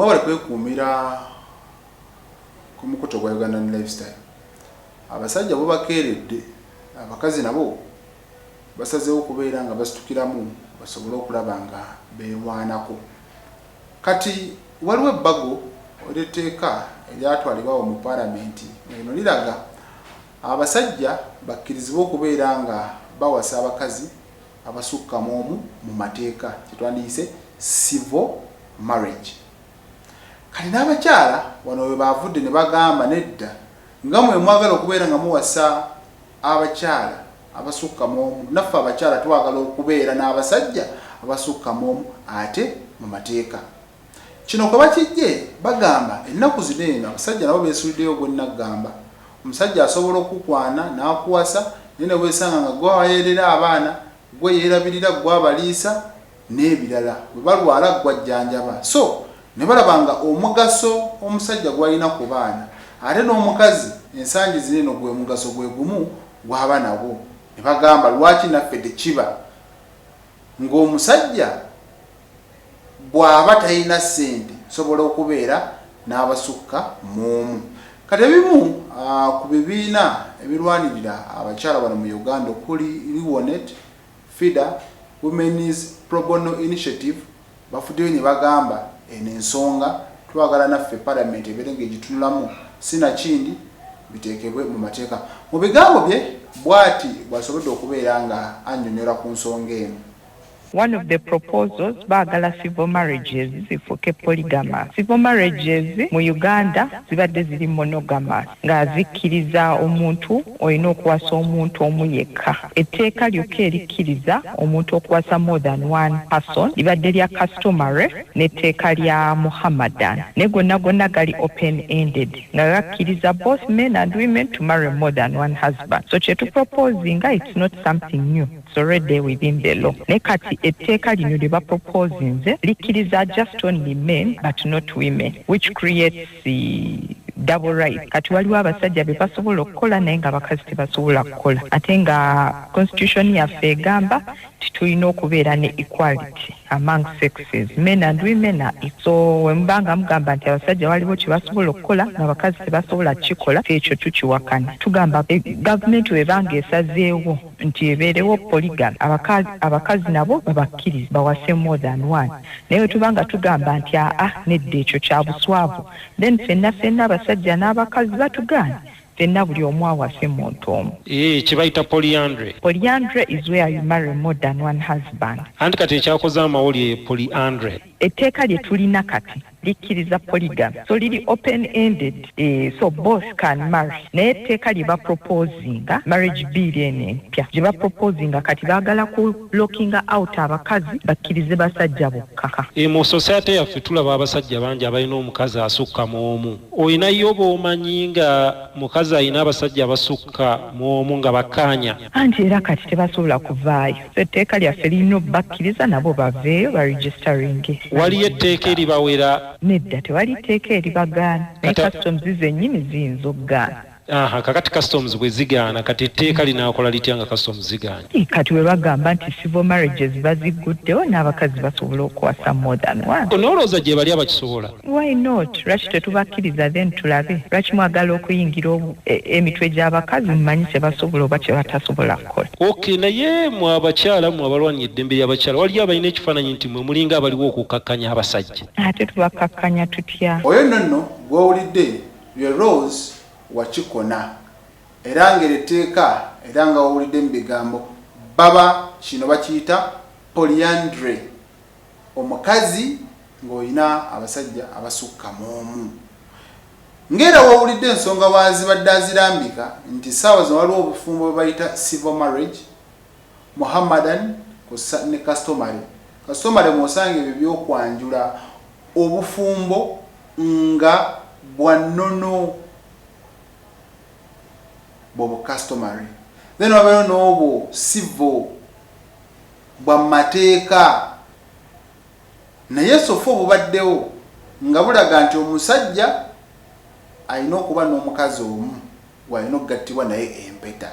Mwebale kwekuumira ku mukutu gwa Ugandan Lifestyle. Abasajja bubakeeredde, abakazi nabo basazeewo okubeera nga basitukiramu basobole okulaba nga beerwanako. Kati waliwo ebbago ery'etteeka eryatwalibwa awo mu Palamenti nga lino liraga abasajja bakkirizibwe okubeera nga bawasa abakazi abasukka mu omu mu mateeka, kye twandiyise civil marriage. Kati n'abakyala wano we baavudde ne bagamba nedda, nga mwe mwagala okubeera nga muwasa abakyala abasukka mu omu, naffe abakyala twagala okubeera n'abasajja abasukka mu omu ate mu mateeka. Kino kwe bakiggye bagamba ennaku zino eno abasajja nabo beesuliddeyo ogw'ennaggamba. Omusajja asobola okukukwana n'akuwasa naye ne weesanga nga ggwe aweerera abaana, ggwe yeerabirira, ggwe abaliisa n'ebirala. Bwe balwala ggwe ajjanjaba. So ne balaba nga omugaso omusajja gw'alina ku baana ate n'omukazi ensangi zino eno gwe mugaso gwe gumu gw'aba nagwo. Ne bagamba lwaki naffe tekiba ng'omusajja bw'aba talina ssente nsobola okubeera n'abasukka mu omu. Kati ebimu ku bibiina ebirwanirira abakyala wano mu Uganda okuli Riwonet, FIDA, Women's Pro Bono Initiative bavuddeyo ne bagamba eno ensonga twagala naffe Palamenti ebeere ng'egitunulamu sinakindi biteekebwe mu mateeka. Mu bigambo bye bwati bw'asobodde okubeera nga annyonnyola ku nsonga eno. One of the proposals, baagala civil marriages zifuuke polygamous. Civil marriages mu Uganda zibadde ziri monogamous, nga zikkiriza omuntu olina okuwasa omuntu omu yekka. Etteeka lyokka erikkiriza omuntu okuwasa more than one person libadde lya customary n'etteeka lya Muhammadan, naye gonna gonna gali open ended nga gakkiriza both men and women to marry more than one husband. So kye tuproposinga, it's not something new, it's already within the law, naye kati etteeka lino lye baproposinze likkiriza just only men but not women, which creates the double right. Kati waliwo abasajja be basobola okukola naye nga abakazi tebasobola kukola, ate nga constitution yaffe egamba nti tulina okubeera ne equality among sexes, men and women are equal. So wemuba nga mugamba nti abasajja waliwo kye basobola okukola nga abakazi tebasobola kukikola, ekyo tukiwakana. Tugamba gavumenti webanga esazeewo nti ebeerewo polygamy, abakazi nabo babakkirize bawase more than one. Naye wetuba nga tugamba nti aa, nedda, ekyo kya buswavu, then ffenna ffenna abasajja n'abakazi batugaanye, ffenna buli omu awase muntu omu. Kye bayita polyandry. Polyandry is where you marry more than one husband. Anti kati ekyakoze amawulire polyandry. Etteeka lye tulina kati likkiriza polygamy, so liri open ended, so both can marry. Naye etteeka lye baproposinga, marriage bill eno empya gye baproposinga kati, baagala ku lockinga out abakazi, bakkirize basajja bokka. Mu society yaffe tulaba abasajja bangi abalina omukazi asukka mu omu. Olinayo b'omanyi nga mukazi alina abasajja abasukka mu omu nga bakkaanya? Anti era kati tebasobola kuvaayo, so etteeka lyaffe lirina obbakkiriza nabo baveeyo baregisteringe. Waliyo etteeka eribawera? Nedda, tewali tteeka eribagaana, naye customs zennyini ziyinza okugaana. Aha, kakati customs bwe zigaana, kati etteeka linaakola litya nga customs zigaanye? Kati bwe bagamba nti civil marriages bazigguddewo, n'abakazi basobola okuwasa more than one. Onoolowooza gye bali abakisobola? Why not? Lwaki tetubakkiriza then tulabe? Lwaki mwagala okuyingira emitwe gy'abakazi mumanyi kye basobola oba kye batasobola kukola? Okay, naye mwe abakyala, mwe abalwanira eddembe ly'abakyala, waliyo abalina ekifaananyi nti mwe mulinga abaliwo okukakkanya abasajja. Ate tubakakkanya tutya? Oyo nno nno gw'owulidde ye Rose Wakikona era ng'eryo etteeka, era nga w'owulidde mu bigambo baba kino bakiyita polyandry, omukazi ng'olina abasajja abasukka mu omu. Ng'era w'owulidde ensonga w'azibadde azirambika nti ssaawa zino waliwo obufumbo bwe bayita civil marriage, Muhammadan kw'ossa ne customary. Customary mw'osanga ebyo by'okwanjula obufumbo nga bwa nnono bwo bu customary, then wabeewo n'obwo civil bwa mateeka, naye so far obubaddewo nga bulaga nti omusajja alina okuba n'omukazi omu gw'alina okugattibwa naye empeta.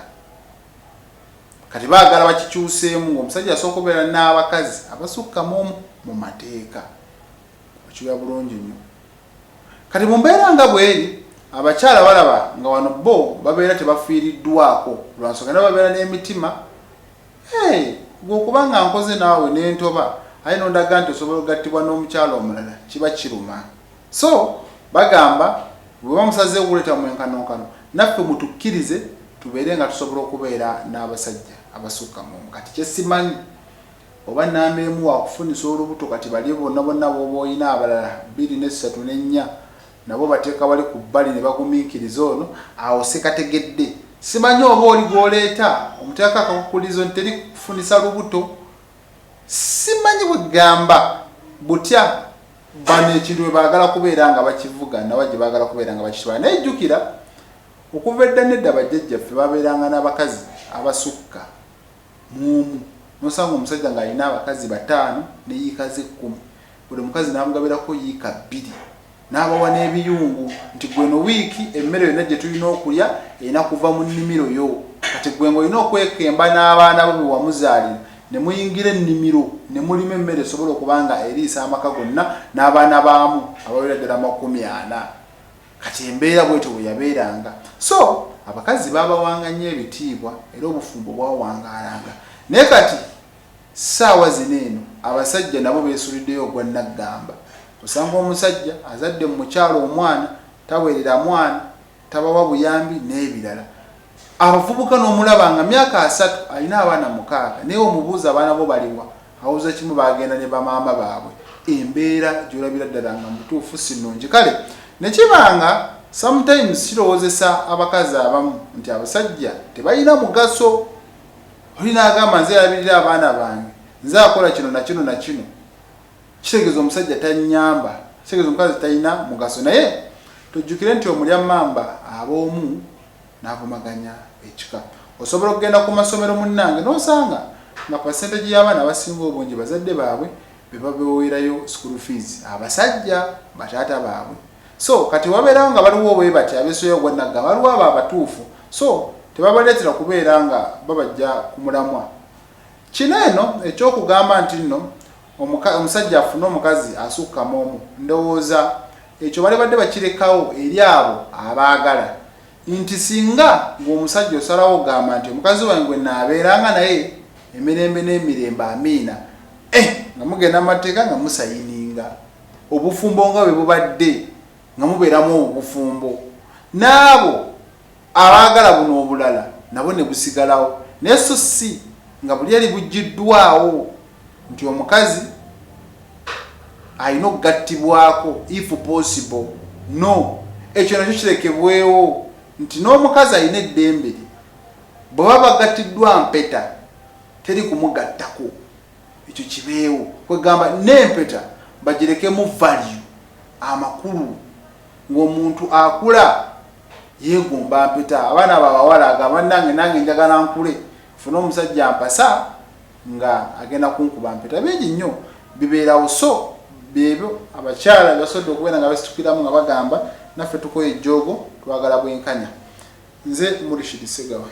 Kati baagala bakikyuseemu ng'omusajja asobola okubeera n'abakazi abasukka mu omu mu mateeka. Okiwulira bulungi nnyo. Kati mu mbeera nga bweri, abakyala balaba nga wano bo babeera tebafiiriddwako lwa nsonga nabo babeera n'emitima. Hey, gwe okuba nga nkoze naawe n'entoba aye n'ondaga nti osobola okugattibwa n'omukyala omulala, kiba kiruma. So bagamba bwe bamusazeewo okuleeta mwenkanonkano, naffe mutukkirize tubeere nga tusobola okubeera n'abasajja abasukka mu omu. Kati kye simanyi oba nnamba emu wakufunisa olubuto, kati bali bonna bonna b'oba olina abalala bbiri n'essatu n'ennya nabo bateeka wali ku bbali ne bagumiikiriza ono, awo sikategedde. Simanyi oba oli gw'oleeta omuteekako akakukulizo nti teri kufunisa lubuto, simanyi bwegamba butya bano ekintu bwe baagala kubeera nga bakivuga nawa gye baagala kubeera nga bakitwala. Naye jjukira okuva edda n'edda bajjajjaffe babeeranga n'abakazi abasukka mu omu, n'osanga omusajja ng'alina abakazi bataano ne yiika ze 10, buli mukazi n'amugabirako yiika 2, n'abawa n'ebiyungu nti gwe eno wiiki emmere yonna gye tulina okulya erina kuva mu nnimiro yo. Kati gwe ng'olina okwekemba n'abaana bo be wamuzaalira ne muyingira ennimiro ne mulima emmere esobola okuba nga eriisa amaka gonna n'abaana baamu abawera ddala 40. Kati embeera bwetyo bwe yabeeranga. So abakazi baabawanga nnyo ebitiibwa era obufumbo bwawangaalanga. Naye kati ssaawa zino eno abasajja nabo beesuliddeyo ogwa nnaggamba. Osanga omusajja azadde mu mukyala omwana, taweerera mwana, tabawa buyambi n'ebirala. Abavubuka n'omulaba nga myaka 30 alina abaana 6, naye omubuuza abaana bo baliwa, awoza kimu baagenda ne bamaama baabwe. Embeera gy'olabira ddala nga mutuufu si nnungi. Kale ne kiba nga sometimes kirowoozesa abakazi abamu nti abasajja tebalina mugaso. Oli n'agamba nze alabirira abaana bange, nze akola kino na kino na kino, kitegeeza omusajja tannyamba, kitegeeza omukazi talina mugaso. Naye tojjukire nti omulya mmamba aba omu n'avumaganya ekika. Osobola okugenda ku masomero munnange n'osanga nga percentage y'abaana abasinga obungi bazadde baabwe be babeweerayo school fees, abasajja bataata baabwe. So kati wabeerawo nga baliwo bwe bati abeesoya ogwa nnaggamba, waliwo abo abatuufu, so tebabaleetera kubeera nga babajja ku mulamwa. Kino eno eky'okugamba nti nno omusajja afune omukazi asukka mu omu, ndowooza ekyo balibadde bakirekawo eri abo abaagala, nti singa ng'omusajja osalawo ogamba nti omukazi wange gwe naabeeranga naye emirembe n'emirembe, amiina, nga mugenda mu mateeka nga musayininga obufumbo nga bwe bubadde nga mubeeramu obufumbo, n'abo abaagala buno obulala nabo ne busigalawo. Naye so si nga buli eri buggiddwawo nti omukazi alina okugattibwako if possible. No, ekyo nakyo kirekebwewo nti n'omukazi alina eddembe lye, bwe baba bagattiddwa mpeta teri kumugattako, ekyo kibeewo. Kwegamba n'empeta bagirekemu value, amakulu, ng'omuntu akula yeegomba mpeta. Abaana babawala agamba nange nange njagala nkule nfune omusajja mpasa nga agenda kunkuba mpeta. Bingi nnyo bibeerawo. So byebyo abakyala bebasobodde okubeera nga basitukiramu nga bagamba naffe tukoye ejjoogo, twagala bwenkanya. Nze Murishid Segawa.